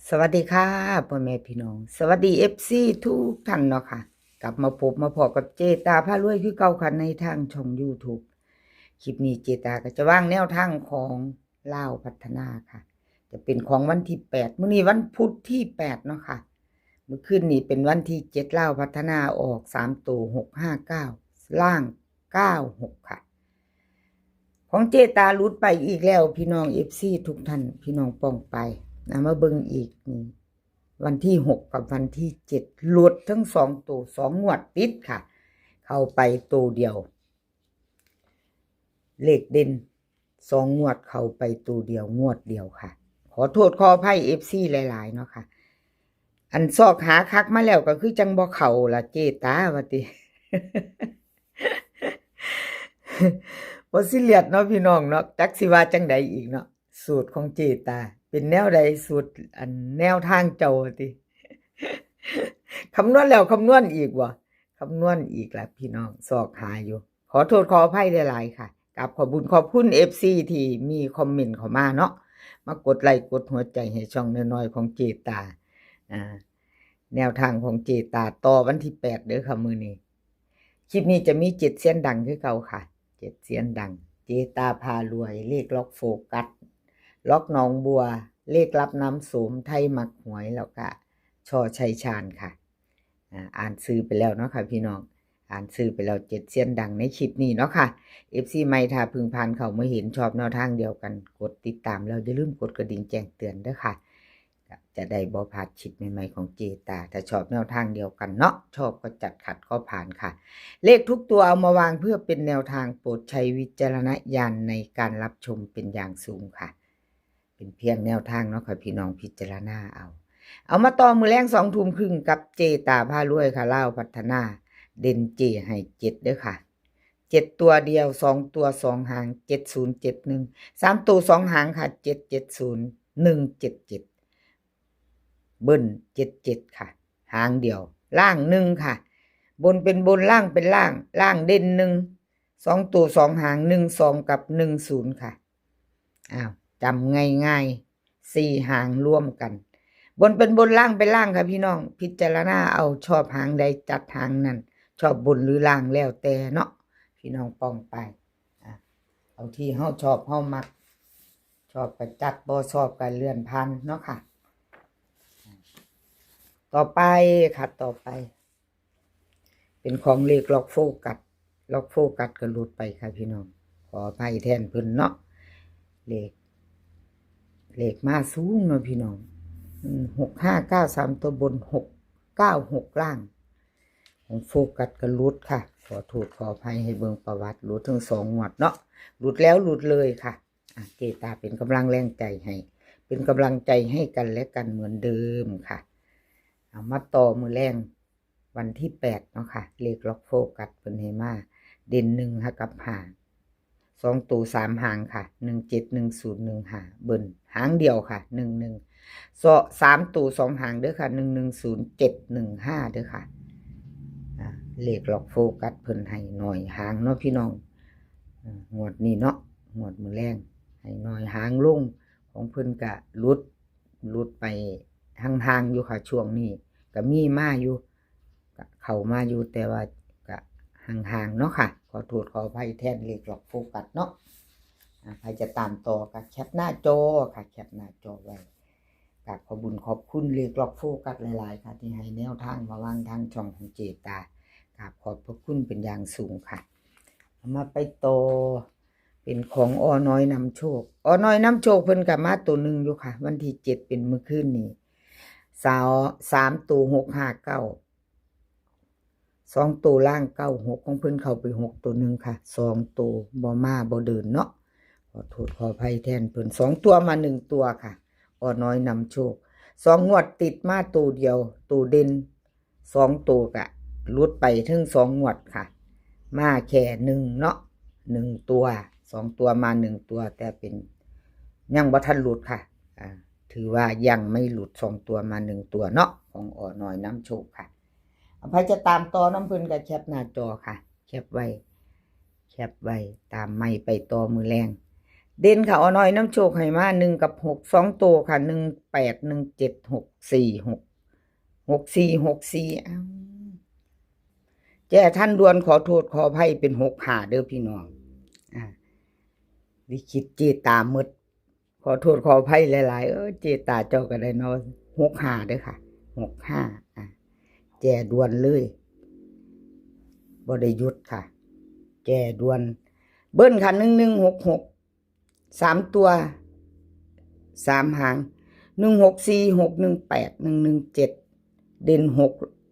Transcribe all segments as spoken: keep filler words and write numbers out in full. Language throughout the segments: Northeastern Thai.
สวัสดีค่ะ พ่อแม่พี่น้อง สวัสดี เอฟซี ทุกท่านเนาะค่ะ กลับมาพบมาพ้อกับเจตาพารวยคือเก่าค่ะ ในทางช่อง YouTube คลิปนี้เจตาก็จะวางแนวทางของลาวพัฒนาค่ะ จะเป็นของวันที่แปด มื้อนี้วันพุธที่แปดเนาะค่ะ มื้อคืนนี้เป็นวันที่เจ็ด ลาวพัฒนาออก สาม ตัว หกห้าเก้า ล่าง เก้าหก ค่ะ ของเจตาหลุดไปอีกแล้ว พี่น้อง เอฟซี ทุกท่าน พี่น้องป้องไปนะ มาเบิ่งอีกนี่ วันที่หก กับวันที่เจ็ด หลุดทั้งสองตัว สองงวดติดค่ะ เข้าไปตัวเดียว เลขเด่นสองงวดเข้าไปตัวเดียว งวดเดียวค่ะ ขอโทษขออภัย เอฟซี หลายๆ เนาะค่ะ อันซอกหาคักมาแล้วก็คือจังบ่เข้าล่ะเจตา ว่าติ บ่ซีเรียสเนาะพี่น้องเนาะ จักสิว่าจังใดอีกเนาะ สูตรของเจตา เป็นแนวใดสูตร อันแนวทางเจ้าว่าติ คำนวณแล้วคำนวณอีกบ่ คำนวณอีกล่ะพี่น้อง ซอกหาอยู่ ขอโทษขออภัยหลายๆ ค่ะ กราบขอบบุญขอบคุณ เอฟซี ที่มีคอมเมนต์เข้ามาเนาะ มากดไลค์กดหัวใจให้ช่องน้อยๆ ของเจตา อ่า แนวทางของเจตาต่อวันที่แปด เด้อค่ะ มื้อนี้ คลิปนี้จะมีเจ็ดเซียนดังคือเก่าค่ะ เจ็ดเซียนดัง เจตาพารวย เลขล็อกโฟกัส ล็อกหนองบัว เลขลับน้ำโสม ไทยมักหวย แล้วก็ ช.ชัยชาญ ค่ะ อ่า อ่านชื่อไปแล้วเนาะค่ะพี่น้อง อ่านชื่อไปแล้ว เจ็ดเซียนดังในคลิปนี้เนาะค่ะ เอฟซี ใหม่ถ้าเพิ่งผ่านเข้ามาเห็น ชอบแนวทางเดียวกัน กดติดตามแล้วอย่าลืมกดกระดิ่งแจ้งเตือนเด้อค่ะ ก็จะได้บ่พลาดคลิปใหม่ๆ ของเจตา ถ้าชอบแนวทางเดียวกันเนาะ ชอบก็จัด ขัดก็ผ่านค่ะ เลขทุกตัวเอามาวางเพื่อเป็นแนวทาง โปรดใช้วิจารณญาณในการรับชมเป็นอย่างสูงค่ะ เป็นเพียงแนวทางเนาะค่ะพี่น้อง พิจารณาเอา เอามาต่อมื้อแลงสองทุ่มครึ่งกับเจตาพารวยค่ะ ลาวพัฒนา เด่นเจให้เจ็ดเด้อค่ะ เจ็ดตัวเดียว สองตัวสองหาง เจ็ดศูนย์เจ็ดหนึ่ง สามตัวสองหางค่ะ เจ็ดเจ็ดศูนย์ หนึ่งเจ็ดเจ็ด เบิ้ล เจ็ดเจ็ด ค่ะ หางเดียว ล่างหนึ่งค่ะ บนเป็นบน ล่างเป็นล่าง ล่างเด่นหนึ่ง สองตัวสองหาง หนึ่งสอง กับ หนึ่งศูนย์ ค่ะ อ้าว จำง่ายๆ สี่หางรวมกัน บนเป็นบน ล่างเป็นล่างค่ะพี่น้อง พิจารณาเอา ชอบหางใดจัดหางนั้น ชอบบนหรือล่างแล้วแต่เนาะ พี่น้องป้องไป อ่ะ เอาที่เฮาชอบเฮามัก ชอบก็จัด บ่ชอบก็เลื่อนผ่านเนาะค่ะ ต่อไปค่ะ ต่อไป เป็นของเลขล็อกโฟกัส ล็อกโฟกัสก็หลุดไปค่ะพี่น้อง ขออภัยแทนเพิ่นเนาะ เลข เลขมาสูงเนาะพี่น้อง อืม หกห้าเก้า สามตัวบน หกเก้าหก ล่าง ของโฟกัสก็หลุดค่ะ ขอโทษขออภัย ให้เบิ่งประวัติ หลุดทั้งสองงวดเนาะ หลุดแล้วหลุดเลยค่ะ อ่ะ เจตาเป็นกำลังแรงใจให้ เป็นกำลังใจให้กันและกันเหมือนเดิมค่ะ เอามาต่อมื้อแลง วันที่แปดเนาะค่ะ เลขล็อกโฟกัสเพิ่นให้มา เด่นหนึ่งหากับห้า สองตัวสามหางค่ะ หนึ่งเจ็ด หนึ่งศูนย์ หนึ่งห้า เบิ้ลหางเดียวค่ะ หนึ่งหนึ่ง เซาะสามตัวสองหางเด้อค่ะ หนึ่งหนึ่งศูนย์ เจ็ดหนึ่งห้า เด้อค่ะ อ่า เลขล็อกโฟกัสเพิ่นให้หน่อยหางเนาะพี่น้อง อ่า งวดนี้เนาะ งวดมื้อแลง ให้หน่อยหางลง ของเพิ่นกะหลุด หลุดไปห่างๆอยู่ค่ะ ช่วงนี้ก็มีมาอยู่ ก็เข้ามาอยู่ แต่ว่าก็ห่างๆเนาะค่ะ ขอโทษขออภัยแทนเลขล็อกโฟกัสเนาะ อ่า ใครจะตามต่อก็แคปหน้าจอค่ะ แคปหน้าจอไว้ กราบขอบบุญขอบคุณเลขล็อกโฟกัสหลายๆค่ะ ที่ให้แนวทางมาวางทางช่องของเจตา กราบขอบพระคุณเป็นอย่างสูงค่ะ เอามาไปต่อ เป็นของ อ.น้อยนำโชค อ.น้อยนำโชคเพิ่นก็มาตัวหนึ่งอยู่ค่ะ วันที่เจ็ดเป็นมื้อคืนนี้ สาว สามตัว หกห้าเก้า สองตัวล่าง เก้าหก ของเพิ่นเข้าไปหกตัวหนึ่งค่ะ สองตัวบ่มาบ่เดินเนาะ ขอโทษขออภัยแทนเพิ่น สองตัวมาหนึ่งตัวค่ะ อ.น้อยนำโชค สองงวดติดมาตัวเดียว ตัวเด่น สองตัวกะหลุดไปถึงสองงวดค่ะ มาแค่หนึ่งเนาะ หนึ่งตัว สองตัวมาหนึ่งตัว แต่เป็น ยังบ่ทันหลุดค่ะ อ่า ถือว่ายังไม่หลุด สองตัวมาหนึ่งตัวเนาะ ของ อ.น้อยนำโชคค่ะ เอา ใครจะตามต่อนำเพิ่นก็แคปหน้าจอค่ะ แคปไว้ แคปไว้ ตามใหม่ไปต่อมื้อแลง เด่นค่ะ ออน้อยนำโชคให้มา หนึ่งกับหก สองโตค่ะ หนึ่งแปด หนึ่งเจ็ด หกสี่ หก หกสี่ หกสี่ อ้าว แจ้ทันด่วน ขอโทษขออภัย เป็น หกห้า เด้อพี่น้อง อ่า ลิขิตเจตาหมด ขอโทษขออภัยหลายๆ เออ เจตาเจ้าก็ได้เนาะ หกห้า เด้อค่ะ หกห้า อ่ะ แจ้ด่วนเลย บ่ได้หยุดค่ะ แจ้ด่วน เบิ้ลค่ะ หนึ่งหนึ่งหกหก สามตัว สามหาง หนึ่งหกสี่ หกหนึ่งแปด หนึ่งหนึ่งเจ็ด เด่นหก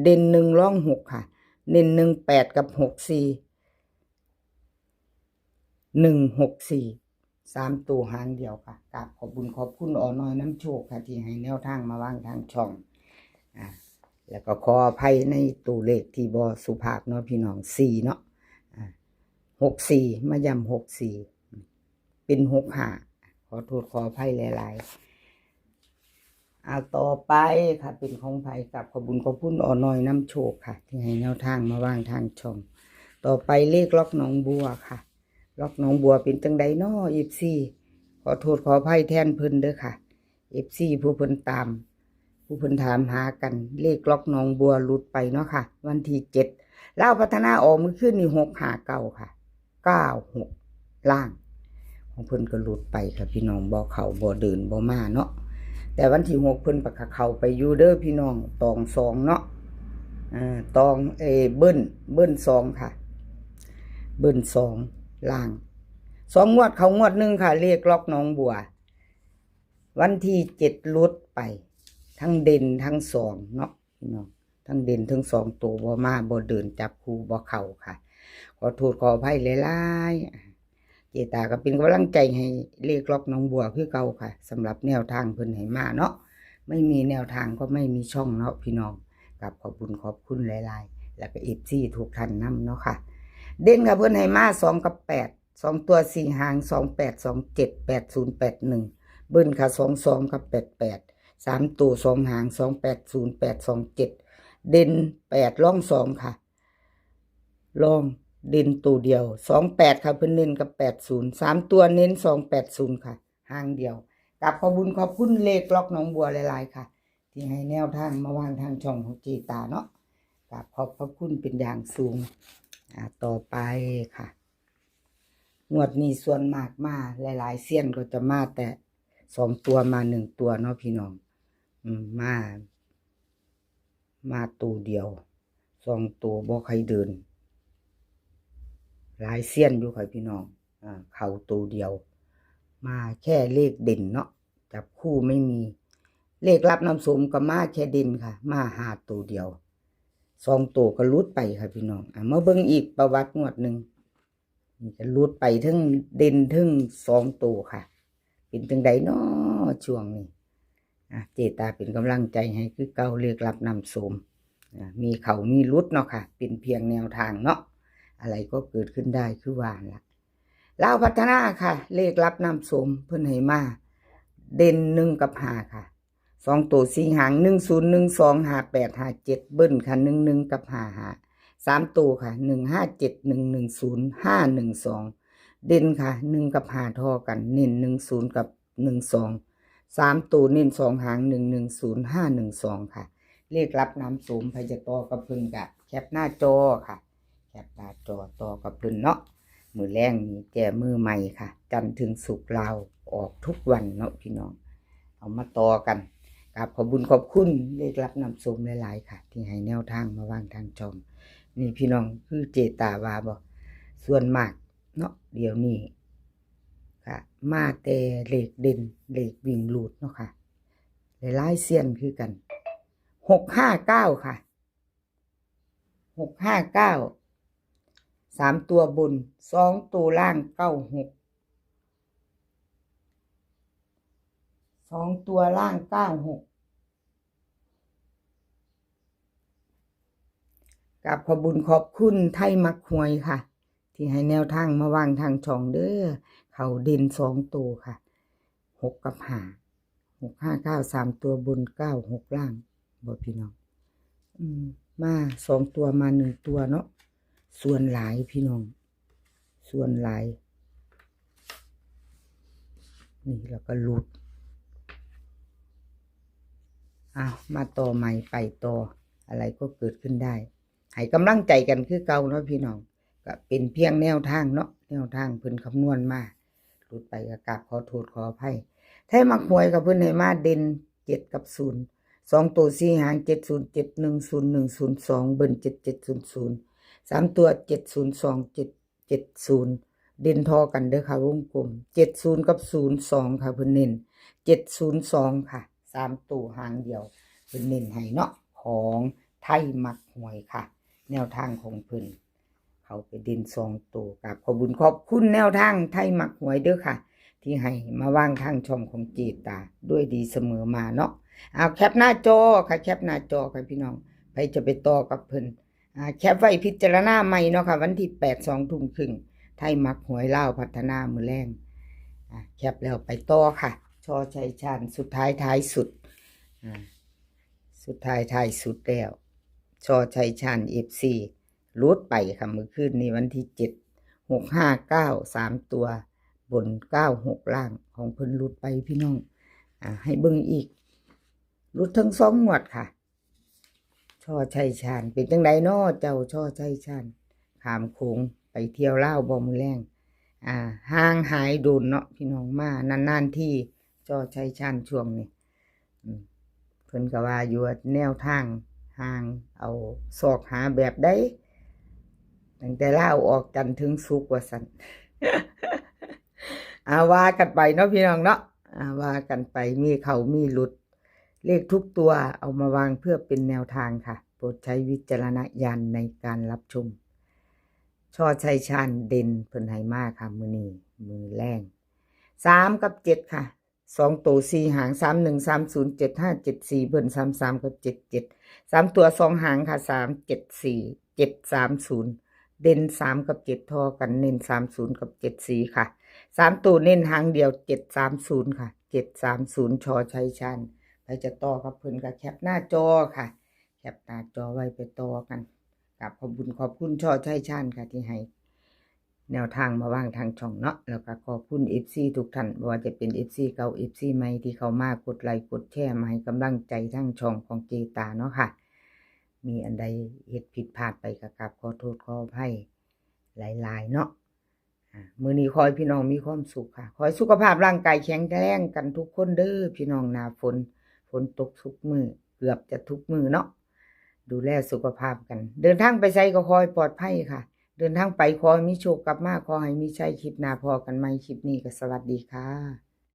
เด่นหนึ่ง รองหกค่ะ เน้น หนึ่งแปด กับ หกสี่ หนึ่งหกสี่ สามตัวหางเดียวค่ะ กราบขอบบุญขอบคุณออน้อยนำโชคค่ะ ที่ให้แนวทางมาวางทางช่อง อ่า แล้วก็ขออภัยในตัวเลขที่บ่สุภาพเนาะพี่น้อง สี่ เนาะ อ่า หกสี่ มาย้ำ หกสี่ เป็น หกห้า ขอโทษขออภัยหลายๆ อ่า ต่อไปค่ะ เป็นของไผ กราบขอบบุญขอบคุณออน้อยนำโชคค่ะ ที่ให้แนวทางมาวางทางช่อง ต่อไปเลขล็อกหนองบัวค่ะ ล็อกหนองบัวเป็นจังใดน้อ เอฟซี ขอโทษขออภัยแทนเพิ่นเด้อค่ะ เอฟซี ผู้เพิ่นตาม ผู้เพิ่นถามหากัน เลขล็อกหนองบัวหลุดไปเนาะค่ะ วันที่เจ็ด ลาวพัฒนาออกมื้อคืนนี่ หกห้าเก้า ค่ะ เก้าหก ล่าง ของเพิ่นก็หลุดไปค่ะพี่น้อง บ่เข้าบ่เดินบ่มาเนาะ แต่วันที่หก เพิ่นปะกะเข้าไปอยู่เด้อพี่น้อง ตองสองเนาะ อ่า ตอง เออ เบิ้ล เบิ้ลสองค่ะ เบิ้ลสอง ล่าง สองงวดเข้างวดหนึ่งค่ะ เลขล็อกหนองบัว วันที่เจ็ดหลุดไป ทั้งเด่นทั้งสองเนาะพี่น้อง ทั้งเด่นทั้งสองตัวบ่มาบ่เดิน จับคู่บ่เข้าค่ะ ขอโทษขออภัยหลายๆ เจตาก็เป็นกำลังใจให้เลขล็อกหนองบัวคือเก่าค่ะ สำหรับแนวทางเพิ่นให้มาเนาะ ไม่มีแนวทางก็ไม่มีช่องเนาะพี่น้อง กราบขอบบุญขอบคุณหลายๆ แล้วก็ เอฟซี ทุกท่านนำเนาะค่ะ เด่นค่ะ เพิ่นให้มา สอง กับ แปด สองตัวสี่หาง สองแปด สองเจ็ด แปดศูนย์ แปดหนึ่ง เบิ้ลค่ะ สองสอง กับ แปดแปด สามตัวสองหาง สองแปดศูนย์ แปดสองเจ็ด เด่น แปด รองสองค่ะ รองเด่นตัวเดียว สองแปดค่ะ เพิ่นเน้นกับ แปดศูนย์ สามตัวเน้น สองแปดศูนย์ ค่ะ หางเดียว กราบขอบบุญขอบคุณเลขล็อกหนองบัวหลายๆ ค่ะ ที่ให้แนวทางมาวางทางช่องของเจตาเนาะ กราบขอบพระคุณเป็นอย่างสูง อ่า ต่อไปค่ะ งวดนี้ส่วนมากมาหลายๆ เซียนก็จะมาแต่สองตัวมาหนึ่งตัวเนาะพี่น้อง อืม มา มาตัวเดียว สองตัวบ่ใครเดิน หลายเซียนอยู่ค่ะพี่น้อง อ่า เข้าตัวเดียว มาแค่เลขเด่นเนาะ จับคู่ไม่มี เลขลับนำโชคก็มาแค่เด่นค่ะ มาห้าตัวเดียว สองตัวก็หลุดไปค่ะพี่น้อง อ่ะ มาเบิ่งอีกประวัติงวดหนึ่ง นี่ก็หลุดไปทั้งเด่นทั้งสองตัวค่ะ เป็นจังใดน้อช่วงนี้ อ่ะ เจตาเป็นกำลังใจให้คือเก่า เลขลับนำโชค อ่ะ มีเข้ามีหลุดเนาะค่ะ เป็นเพียงแนวทางเนาะ อะไรก็เกิดขึ้นได้คือว่าหั่นละ ลาวพัฒนาค่ะ เลขลับนำโชคเพิ่นให้มา เด่นหนึ่งกับห้าค่ะ สองตัวสี่หาง หนึ่งศูนย์ หนึ่งสอง ห้าแปด ห้าเจ็ด เบิ้ลค่ะ หนึ่งหนึ่ง กับ ห้าห้า สามตัวค่ะ หนึ่งห้าเจ็ด หนึ่งหนึ่งศูนย์ ห้าหนึ่งสอง เด่นค่ะ หนึ่งกับห้าทอกัน เน้น หนึ่งศูนย์ กับ หนึ่งสอง สามตัวเน้นสองหาง หนึ่งหนึ่งศูนย์ ห้าหนึ่งสอง ค่ะ เลขลับนำโชค ไผจะต่อกับเพิ่นกะแคปหน้าจอค่ะ แคปหน้าจอต่อกับเพิ่นเนาะ มื้อแลงนี้แก้มือใหม่ค่ะ จันทร์ถึงศุกร์ลาวออกทุกวันเนาะพี่น้อง เอามาต่อกัน กราบขอบบุญขอบคุณเลขลับนำโชคหลายๆ ค่ะ ที่ให้แนวทางมาวางทางช่อง นี่พี่น้อง คือเจตาว่าบ่ ส่วนมากเนาะ เดี๋ยวนี้ค่ะ มาแต่เลขเด่น เลขวิ่งรูดเนาะค่ะ หลายๆเซียนคือกัน หกห้าเก้าค่ะ หกห้าเก้า สามตัวบน สองตัวล่าง เก้าหก สองตัวล่าง เก้าหก กราบขอบบุญขอบคุณไทยมักหวยค่ะ ที่ให้แนวทางมาวางทางช่องเด้อ เข้าเด่นสองตัวค่ะ หกกับห้า หกห้าเก้า สามตัวบน เก้าหก ล่าง บ่พี่น้อง อืม มาสองตัวมาหนึ่งตัวเนาะ ส่วนหลายพี่น้อง ส่วนหลาย นี่แล้วก็หลุด อ้าว มาต่อใหม่ ไปต่อ อะไรก็เกิดขึ้นได้ ให้กำลังใจกันคือเก่าเนาะพี่น้อง ก็เป็นเพียงแนวทางเนาะ แนวทางเพิ่นคำนวณมา หลุดไปก็กราบขอโทษขออภัย ไทยมักหวยกับเพิ่นให้มาเด่นเจ็ดกับศูนย์ สองตัวสี่หาง เจ็ดศูนย์ เจ็ดหนึ่ง ศูนย์หนึ่ง ศูนย์สอง เบิ้ล เจ็ดเจ็ดศูนย์ศูนย์ สามตัว เจ็ดศูนย์สอง เจ็ดเจ็ดศูนย์ เด่นทอกันเด้อค่ะ วงกลม เจ็ดศูนย์ กับ ศูนย์สอง ค่ะ เพิ่นเน้น เจ็ดศูนย์สอง ค่ะ สามตัวหางเดียว เพิ่นเน้นให้เนาะ ของไทยมักหวยค่ะ แนวทางของเพิ่น เขาไปเด่นสองตัว กราบขอบบุญขอบคุณแนวทางไทยมักหวยเด้อค่ะ ที่ให้มาวางทางช่องของเจตาด้วยดีเสมอมาเนาะ เอาแคปหน้าจอค่ะ แคปหน้าจอค่ะพี่น้อง ใผจะไปต่อกับเพิ่น อ่า แคปไว้พิจารณาใหม่เนาะค่ะ วันที่แปด สองทุ่มครึ่ง ไทยมักหวยลาวพัฒนามื้อแลง อ่า แคปแล้วไปต่อค่ะ ชอชัยชาญ สุดท้ายท้ายสุด อ่า สุดท้ายท้ายสุดแล้ว ชอชัยชาญ เอฟซี หลุดไปค่ะ มื้อคืนนี้วันที่เจ็ด หกห้าเก้า สามตัว บน เก้าหก ล่าง ของเพิ่นหลุดไปพี่น้อง อ่า ให้เบิ่งอีก หลุดทั้งสองงวดค่ะ ชอชัยชาญ เป็นจังใดน้อเจ้า ชอชัยชาญ ข้ามโขงไปเที่ยวลาวบ่มื้อแลง อ่า ห่างหายโดนเนาะพี่น้อง มานานๆที ชอชัยชาญช่วงนี้ อืม เพิ่นก็ว่าอยู่ว่าแนวทางห่าง เอาซอกหาแบบใด ตั้งแต่ลาวออกจันทร์ถึงศุกร์ว่าซั่น อ่า ว่ากันไปเนาะพี่น้องเนาะ อ่า ว่ากันไป มีเข้ามีหลุด เลขทุกตัวเอามาวางเพื่อเป็นแนวทางค่ะ โปรดใช้วิจารณญาณในการรับชม ชอชัยชาญเด่นเพิ่นให้มาค่ะ มื้อนี้มื้อแลง สาม กับ เจ็ด ค่ะ สองตัวสี่หาง สามหนึ่ง สามศูนย์ เจ็ดห้า เจ็ดสี่ เบิ้ล สามสาม กับ เจ็ดเจ็ด สามตัวสองหางค่ะ สามเจ็ดสี่ เจ็ดสามศูนย์ เด่นสามกับเจ็ดทอกัน เน้นสามศูนย์กับเจ็ดสี่ค่ะ สามตัวเน้นหางเดียว เจ็ดสามศูนย์ค่ะ เจ็ดสามศูนย์ ชอชัยชาญ ใผจะต่อกับเพิ่นก็แคปหน้าจอค่ะ แคปหน้าจอไว้ไปต่อกัน กราบขอบบุญขอบคุณชอชัยชาญค่ะ ที่ให้แนวทางมาวางทางช่องเนาะ แล้วก็ขอบคุณ เอฟซี ทุกท่าน บ่ว่าจะเป็น เอฟซี เก่า เอฟซี ใหม่ที่เข้ามากดไลค์กดแชร์มาให้กำลังใจทางช่องของเจตาเนาะค่ะ มีอันใดเฮ็ดผิดพลาดไปก็กราบขอโทษขออภัยหลายๆเนาะ อ่า มื้อนี้ขอให้พี่น้องมีความสุขค่ะ ขอให้สุขภาพร่างกายแข็งแรงกันทุกคนเด้อพี่น้อง หน้าฝน ฝนตกทุกมื้อ เกือบจะทุกมื้อเนาะ ดูแลสุขภาพกัน เดินทางไปไสก็ขอให้ปลอดภัยค่ะ เดินทางไปขอให้มีโชคกลับมา ขอให้มีชัย คลิปหน้าพ้อกันใหม่ คลิปนี้ก็สวัสดีค่ะ